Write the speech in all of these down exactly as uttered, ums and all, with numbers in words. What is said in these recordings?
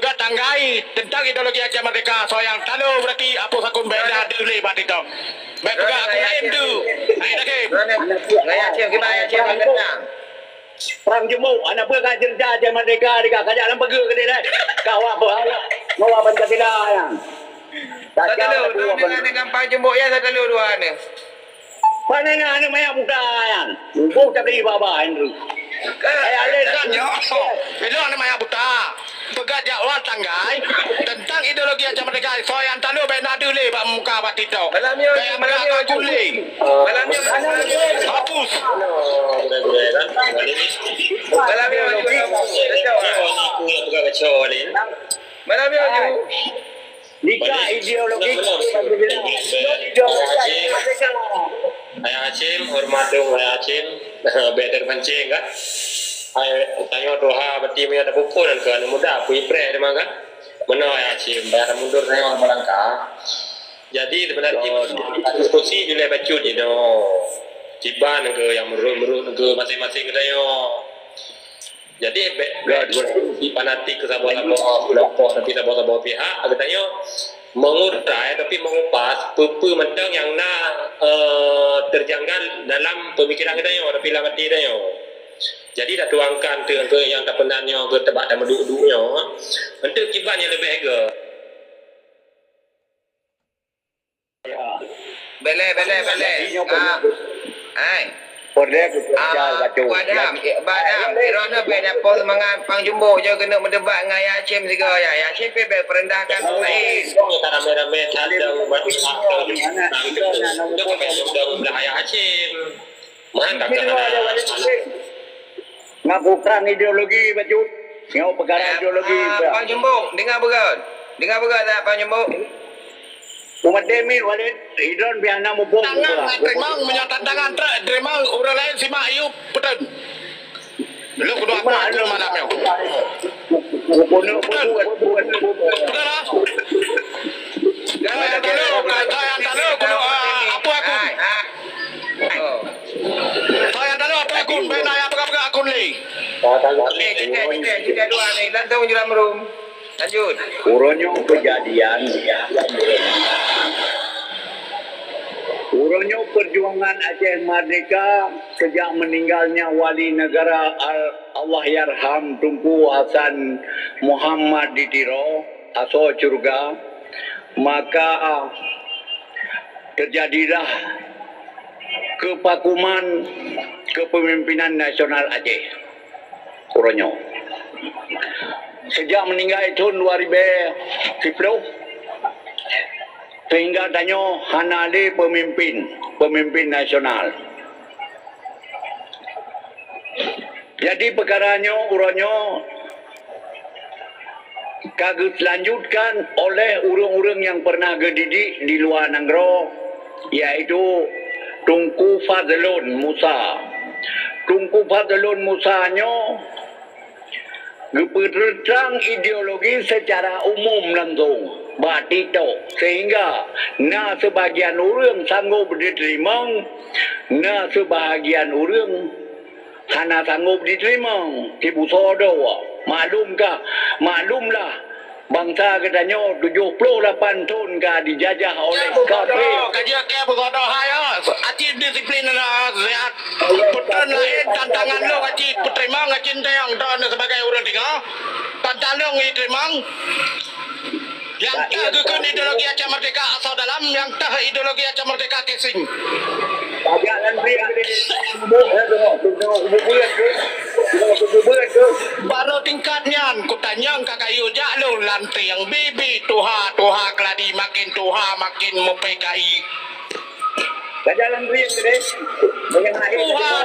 Peugah tanggai teuntang ideologi Aceh Merdeka, soe nyang talo beurati apus akun bèk na deuh lé bak TikTok. Bèk peugah akun laén tu. Hai Hakim. Ngon Aceh, kiban Aceh ngon Aceh. Prang Jumbo, aneuk peue ka ceurita Aceh Merdeka di ka, kajak lam pageue keudéh deh. Ka awak beuh, awak, awak Pancasila nyan. Satu dulu, dengan, dengan Prang Jumbo ya, satu dulu dua ni. Pane na aneuk manyak buta nyan? Boh tapi baba Andrew. Kan, eh, aleh kan nyoe. Ilôn aneuk manyak buta. Peugah jak awai tanggai teuntang ideologi Aceh Merdeka. Soe nyang talo bèk na deuh lé bak muka bak TikTok. Malam nyoe, bèk malam nyoe, aku lé. Malam nyoe, malam nyoe. Hapus. Malam nyoe, Ju. Malam nyoe, Ju. Malam nyoe, Ju. Nika ideologi Pancasila. Ideologi Pancasila. Ayah Hashim, hormat dong Ayah Hashim. Bèk terpancing kan. Hai, tanyoe tuha berarti meunyoe tapeuphon keu aneuk muda, pui preh teuma kan. Meunoe Ayah Hashim, bèk mundur tanyoe melangkah. Jadi sebenarnya diskusi julai bacut jinoe. Kiban keu nyang meurot-meurot keu maséng-maséng geutanyoe. Jadi, bèk, bèk di fanatik keu saboh-saboh kelompok, tapi saboh-saboh pihak, geutanyoe mengurai tapi mengupas peue-peue mantong nyang na, eh, terjanggal dalam pemikiran geutanyoe, tapi lam até geutanyoe. Jadi, tatuangkan teuk keu nyang tapeunan nyoe, keu teubak tameuduek-duek nyoe, untuk kiban nyang leubeh gèt. Beleh, beleh, beleh. Ah. Hai. Ah, Badam, eh, Badam, droeneuh bèk nyapo seumangat Prang Jumbo, jeuet keuneuk meudebat ngon Yacim sigoe, ya. Yacim pih bèk peurendahkan ureueng laén. Ramé-ramé that dan Yacim. Meuhan ka keuhana. Ngaku prang ideologi bacut. Nyoe peukara ideologi, ah, Prang Jumbo, dengar beugèt. Dengar beugèt tak, Prang Jumbo? Umat demi Walid, idon biasa muphom. Tangan teurimong, meunyoe tantangan trok teurimong, ureueng laén simak yub peutôn. Lôn kudu aku malam nyoe. Betul. Betul lah. Sayang talo, sayang talo, kudu, ah, apa aku? Sayang talo, apa aku? Bèk na peugah-peugah akun lé. Oke, kita, kita, kita dua ni, langsung je dalam room. Lanjut. Uroe nyoe kejadian, uroe nyoe perjuangan Aceh Merdeka sejak meninggalnya Wali Negara Al-, Allahyarham Teungku Hasan Muhammad di Tiro, asoe syeuruga, maka terjadilah kevakuman kepemimpinan nasional Aceh. Uroe nyoe. Sejak meninggai thôn dua ribèe siplôh, sehingga tanyoe hana lé pemimpin, pemimpin nasional. Jadi, peukara nyoe, uroe nyoe ka geuseulanjutkan oleh ureueng-ureueng nyang pernah geudidik di luwa nanggroe, yaitu Teungku Fazlon Musa. Teungku Fazlon Musa nyoe geupeuteuntang ideologi secara umum langsong bak TikTok, sehingga na seubahagian ureueng sanggob jiteurimong, na seubahagian ureueng hana sanggob jiteurimong. Sibusoe droe, maklumkah, maklumlah, bansa geutanyoe tujoh ploh lapan thon ka dijajah oleh kafé. Ka jeuet keu busoe droe hai, oh. Aci disiplin na sihat. Peutreun laén tantangan lôn aci peuteurimong, aci teurimong droeneuh sebagai ureueng tinggai. Tantangan lôn jiteurimong. Nyang teuh geukheun ideologi Aceh Merdeka asai dalam, nyang teuh ideologi Aceh Merdeka casing. Barô tingkat nyan, kutanyong ka kayue jak lôn lantieng bibi tuha, tuha keuladi makin tuha, makin meuPKI. Tuha,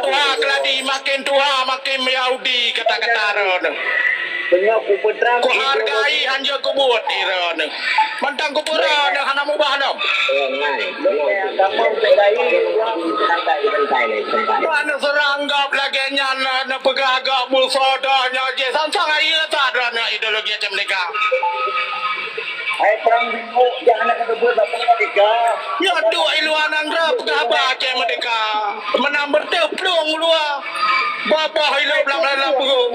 tuha keuladi, makin tuha, makin Yahudi kata-kata droeneuh. Kuhargai, hanjeuet kubuet droeneuh. Mantong kupeurah droeneuh hana mubah lom. Droeneuh seurang gob lagèe nyan, droeneuh peugah gob busoe droeneuh jih. Sang-sang ayeue that droeneuh ideologi Aceh Merdeka. Hai Prang Bingkok, jangan nak kata buat apa ketika. Nyoe duek i luwa nanggroe peugah haba Aceh Merdeka. Meunan beutôi plueng u luwa. Boh-boh ilop lam, lam, lam peureueng.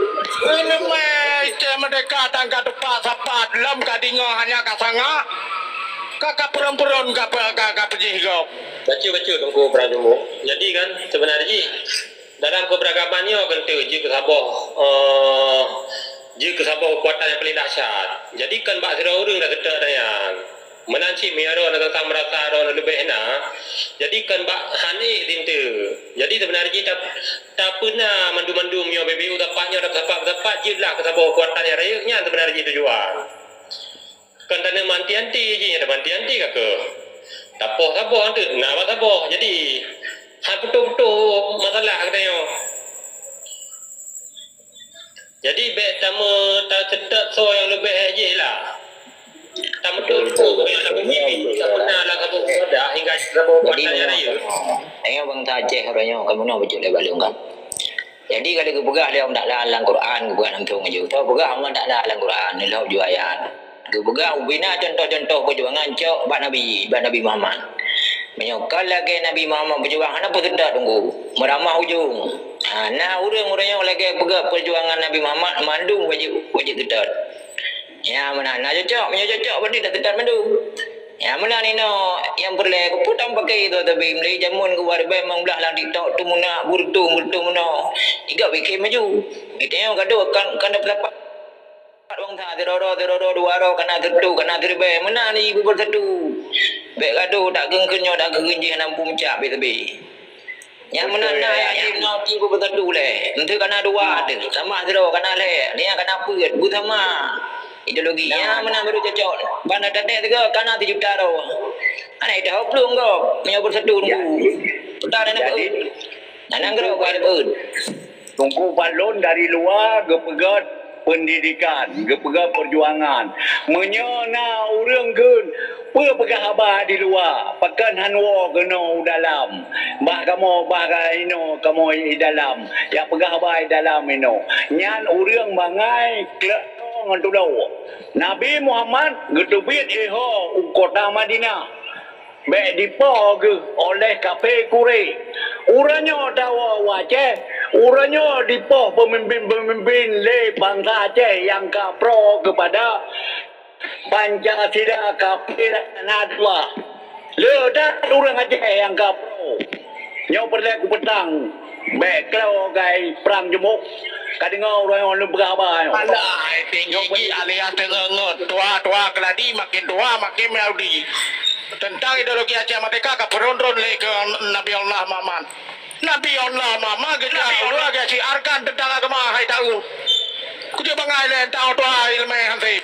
Ileumèe istri meudeka dan ka tupat sapat lom ka deungö hana ka sangah. Ka, ka peuron-peuron ka, ka, ka peujih gob. Baca-baca Teungku Prang Jumbo. Jadi kan, sebenarnya dalam keberagaman nyoe kan tu jeuet keu saboh, eh, jeuet keu saboh kekuatan yang paling dahsyat. Jadi kan bak sidroe ureueng dah seutôt dah nyan. Meunan cit meunyoe droe na teuntang meurasa droe na leubeh na, jadi kan bak han ék tinte. Jadi sebenarnya jih ta-, tapeuna mandum-mandum nyoe B B U tapak nyoe dah sapat-sapat jeuet lah keu saboh kekuatan nyang rayeuk nyan sebenarnya jih tujuan. Kan taneuk meuanti-anti jih, nyan meuanti-anti ka keuh. Tapoh saboh anteuk, na bak saboh. Jadi, han putôh-putôh masalah geutanyoe. Jadi, bèk tameu-, taseutôt soe nyang leubeh jih lah. Tameutot soe nyang leubeh jih, tapeuna lah saboh ibadah hingga saboh Jadi, mata nyang memang, rayeuk. Tanyoe bansa Aceh uroe nyoe ka meunoe bacut lé bak lôn kan. Jadi, ka lheueh geupeugah lé Allah Taala lam Quran, geupeugah langsông laju. Tapeugah Allah Taala lam Quran, lheueh jeuet ayat. Geupeugah ubina contoh-contoh peujuangan cok bak Nabi, bak Nabi Muhammad. Meunyoe kon lagèe Nabi Muhammad peujuang, hana peuseutôt teungku. Meuramah ujông. Ha, na ureueng-ureueng nyang lagèe peugah peujuangan Nabi Muhammad, mandum wajéb, wajéb seutôt. Ya, meunan. Na cocok, meunyoe cocok, berarti dah seutôt mandum. Ya, meunan inoe nyang peureulèe, keupeue tameupaké itu, tapi mulai jameun geuwar bèe memang blah lam TikTok tu meunan, beureutu, beureutu meunoe. Iga bikin maju. Itu nyang gadoh kan, kan dapat Bansa sidroe-droe, sidroe-droe, dua droe, kana siribèe, kana siribèe, meunan ibu beusatu. Bèk gadoh, dak geungkeuen nyoe, dak geungkeuen jih, hana muphom cak bèe-bèe. Nyang meunan na nyang jinoe ibu beusatu lé. Enteuk kana dua, enteuk sama sidroe, kana lhèe, nyan kana peuet, beusama. Ideologi nyang meunan baru cocok. Ban na teuntèe sigoe, kana sijuta droe. Hana ida hok plueng gob, meunyoe beusatu teungku. Utak dan Jadi, Aneuk nanggroe bukan beut. Teungku, bak lôn dari luwa geupeugöt pendidikan, geupeugöt perjuangan. Meunyoe na ureueng kheun, peue peugah haba di luwa, pakon han woe keunoe u dalam. Bah kamoe, bah inoe kamoe i dalam. Jak peugah haba i dalam inoe. Nyan ureueng bangai kleuet ngon tulo. Nabi Muhammad geuteubiet iho u kota Madinah. Bèk dipo geuh oleh kafé Quraisy. Uroe nyoe tawoe u Aceh, uroe nyoe dipoh peumimpin-peumimpin lé bansa Aceh nyang ka pro keupada Pancasila, kafé dan dua. Le that ureueng Aceh nyang ka pro. Nyoe peureulèe kupeutang. Bèk klo gai prang jeumok. Ka deungö ureueng nyoe lôn peugah haba nyoe. Alah, tinggi-tinggi alias teungeut-ngeut. Tuha-tuha keuladi makin tuha makin meuladi. Teuntang ideologi Aceh Merdeka ka peuron-ron lé keu Nabi Allah Muhammad. Nabi Allah Muhammad geucok luwa geusiarkan teuntang agama hai tahu. Kujak bangai lé tau tuha ileumèe hansé.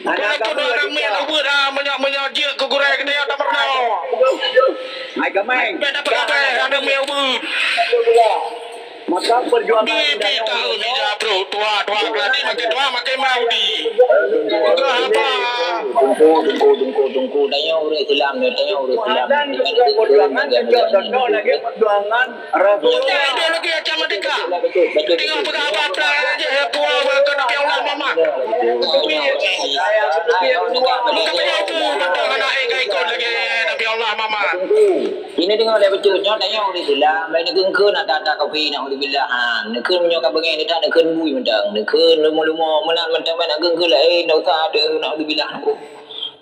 Walaupun ureueng miet ubeuet, ah, meunyoe, meunyoe jeuet keu gurèe geutanyoe tameurunoe. Hai kamai. Bèk tapeugah bèk, ureueng miet ubeuet. Maka perjuangan Bibi tahu mija bro, tuha, tuha berani makin tuha makin mau di. Tuha apa? Tunggu, tunggu, tunggu, tunggu. Tanya orang Islam ni, tanya orang Islam. Dan juga perjuangan, juga contoh lagi perjuangan Rasulullah. Ideologi Aceh Merdeka. Tinggal peugah apa-apa aja, ya, puas ke Nabi Allah Muhammad. Bukan penyatu tentang anak ikut lagi Nabi Allah Muhammad. Ini dengar dia betul. Nyoe tanya orang Islam, lain negeri ke nak tak tak kopi nak uzubillah. Ha, negeri nyoe ka bengai ni tak negeri bui mentang. Negeri lemo-lemo menang mentang nak negeri lain, nak usah ada nak uzubillah.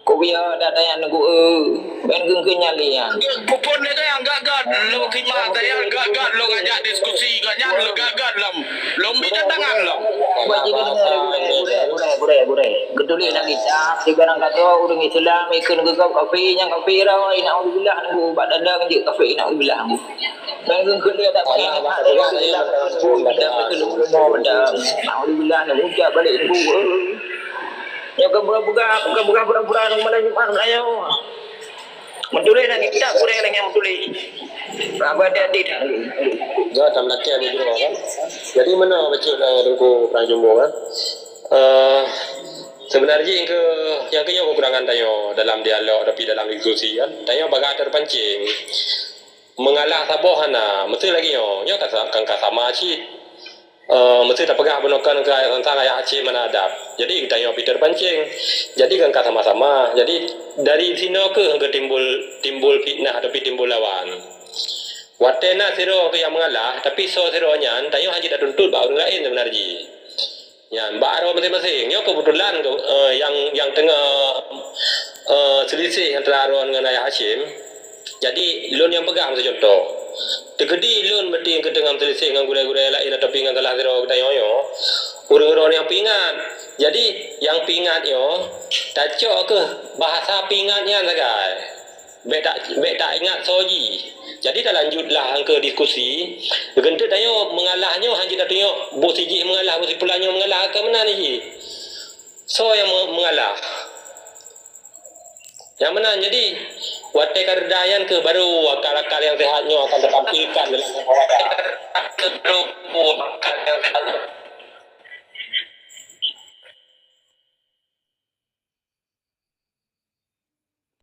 Kok biar dak tanya nunggu, eh, ben geungkeuen nyang lian. Pupun ni kan yang gagal, lo khimah tanya gagal, lo ngajak diskusi kan, yang lo gagal lom. Lom bi tantangan lom. Buat jadi dengar, gurèe, gurèe, gurèe, gurèe. Ketulis dalam kitab, di barang kata, ureueng Islam, ikut nunggu kau kafir, nyang kafir, dah, naudzubillah, nunggu ubat dandang, je kafir, naudzubillah. Ben geungkeuen dia tak payah, tak payah, tak payah, tak payah, tak payah, naudzubillah, nunggu ucap balik, nunggu, eh. Nyoe keu peugah-peugah, peugah-peugah pura-pura ngon malam Jumat meulayeue. Meutuléh nang kitab kurang nang nyang meutuléh. Apa hati-hati dah. Ya, tam latihan ni dulu kan. Jadi mana bacut, eh, Teungku Prang Jumbo kan? Eh, sebenarnya ke, nyang keu nyoe kekurangan tanyoe dalam dialog tapi dalam diskusi kan. Tanyoe bagah terpancing. Mengalah saboh hana, meusti lagi nyoe. Nyoe kan sa-, kan ka sama cit. Eh, meusti tapeugah bunoe kan keu ayah tantang ayah Aceh mana adab. Jadi geutanyoe pih terpancing. Jadi kan ka sama-sama. Jadi dari sinoe keuh timbul timbul fitnah ataupun timbul lawan. Watée na sidroe nyang meungalah, tapi soe sidroe nyan tanyoe hana jeuet tatuntut bak ureuëng laén sebenarnya. Nyan bak droe maséng-maséng. Nyoe keubeutulan nyang nyang teungoh seulisih antara droe ngon Ayah Hasyim. Jadi lôn nyang peugah meusicontoh. Teukeudi lôn meuti keuteungoh seulisih ngon gurée-gurée laén ataupun ngon salah sidroe geutanyoe, ureuëng-ureuëng nyang peuingat. Jadi nyang peuingat nyoe tacok keuh bahasa peuingat nyan sagai. Bék tak bék tak ingat soe jih. Jadi talanjutlah angka diskusi. Geunteuk tanyoe meungalah nyoe hana jeuet tatunyok boh sijih meungalah, boh sipulan nyoe meungalah, ka meunan jih. Soe nyang meungalah? Nyang meunan. Jadi watée ka reda nyan keuh baru akal-akal nyang sehat nyoe akan tatampilkan dalam muhadharah.